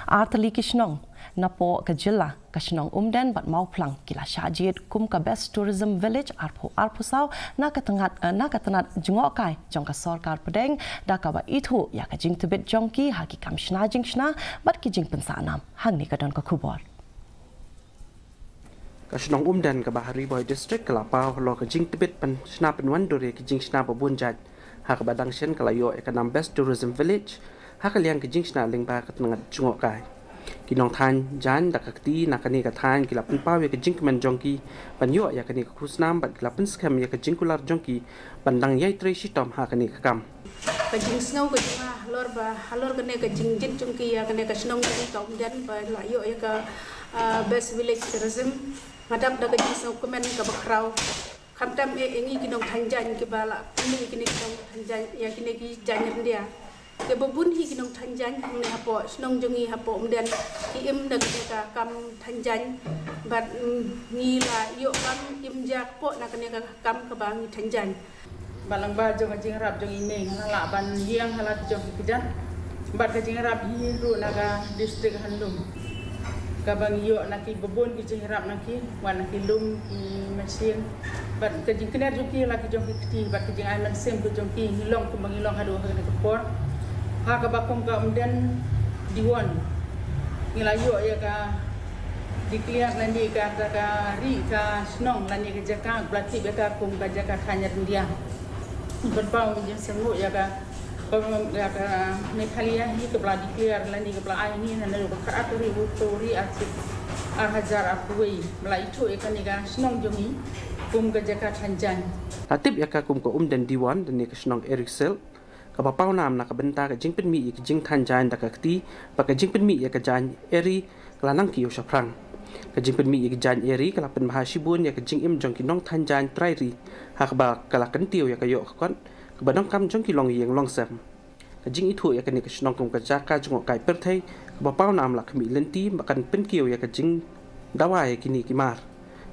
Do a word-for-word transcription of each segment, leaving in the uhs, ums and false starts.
Artylli ki shnong napoh ka jylla, ka shnong Umden bad Mawphlang, ki la shah jied kum ka Best Tourism Village arphew arphew saw na ka tnat, eh, na ka tnat jngohkai jong ka sorkar pdeng, da kaba ithuh ïa ka jingtbit jong ki ha ki kam shna jingshna bad ki jingpynsah nam. Hangne ka don ka khubor. Ka shnong Umden kaba ha Ri Bhoi District ka la paw halor ka jingtbit pynshna pynwandur ïa ki jingshna babun jait, ha kaba dang shen ka la ïoh ïa ka nam Best Tourism Village ha ka liang ka jingshna lyngba ka tnat jngohkai. Ki nongthaiñ jaiñ da ka kti na kane ka thaiñ ki la pynpaw ïa ka jingkmen jong ki ban ïoh ïa kane ka khusnam bad ki la pynskhem ïa ka jingkular jong ki ban dang ïai trei shitom ha kane ka kam. Ka jingsngew ka jong nga halor ba, halor kane ka jingjied jong ki ïa kane ka shnong jong ngi ka Umden ba la ïoh ïa ka, ah, Best Village Tourism. Nga dap da ka jingsngew kmen kaba khraw. Khamtam eh, eh ngi ki nongthaiñ jaiñ kiba la pynmih kine ki nongthaiñ jaiñ ïa kine ki jaiñ ryndia. Te babun hi ki nongthaiñ jaiñ hangne hapoh shnong jong ngi hapoh Umden ki im da kane ka kam thaiñ jaiñ. Bad, mm, ngi la ïoh kam im ja kpoh na kane ka kam kaba ngi thaiñ jaiñ. Ba lyngba jong ka jingïarap jong i mei nga la lah ban ïeng ha la ki jong ki kjat bad ka jingïarap hi ruh na ka district handum. Kaba ngi ïoh na ki babun ki jingïarap na ki, wat na ki lum, ki machine bad ka jingkner jong ki la ki jong ki kti bad ka jingai mynsiem ka jong ki, ngi long kumba ngi long haduh ha kane ka por. Ha kaba kum ka Umden Diwon ngi la ïoh ïa ka declare lane ka, ka, ka ri ka shnong lane ka jaka ba la tip ïa ka kum ka jaka thaiñ ryndia. Ban paw ka jingsngew ïa ka, ka, ïa ka Meghalaya hi kaba la declare lane kaba la ai ngi na, na ka khatar tarik u February ar, ar hajar arphew wei. Ba la ithuh ïa kane ka shnong jong ngi kum ka jaka thaiñ jaiñ. La tip ïa ka kum ka Umden Diwon lane ka shnong Eri Silk, kaba paw nam na ka bynta ka jingpynmih ïa ka jingthaiñ jaiñ da ka kti bad ka jingpynmih ïa ka jaiñ eri ka la nang kiew shaphrang. Ka jingpynmih ïa ka jaiñ eri ka la pynbha shibun ïa ka jingim jong ki nongthaiñ jaiñ trai ri, ha kaba ka la kyntiew ïa ka ïoh ka kot kaba donkam jong ki longïing longsem. Ka jingithuh ïa kane ka shnong kum ka jaka jngohkai pyrthei kaba paw nam la khmih lynti ba kan pynkiew ïa ka jingdawa ïa kine ki mar.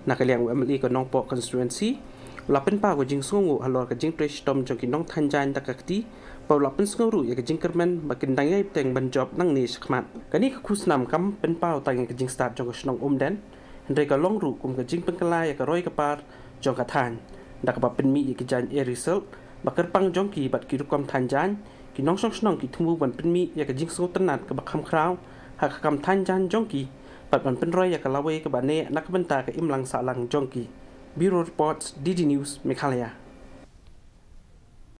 Na ka liang u M L A ka Nongpoh constituency u la pynpaw ka jingsngewnguh halor ka jingtrei shitom jong ki nongthaiñ jaiñ da ka kti, bad u la pynsngew ruh ïa ka jingkyrmen ba kin dang ïai bteng ban jop nangne shakhmat. Kane ka khusnam kam pynpaw tang ïa ka jingstad jong ka shnong Umden, hynrei ka long ruh kum ka jingpynkylla ïa ka roi ka par jong ka thaiñ, da kaba pynmih ïa ki jaiñ eri silk ba kyrpang jong ki bad ki rukom thaiñ jaiñ, ki nongshong shnong ki thmu ban pynmih ïa ka jingsngewtynnat kaba kham khraw ha ka kam thaiñ jaiñ jong ki, bad ban pynroi ïa ka lawei kaba neh na ka bynta ka imlang sahlang jong ki. Bureau Reports, D D News, Meghalaya.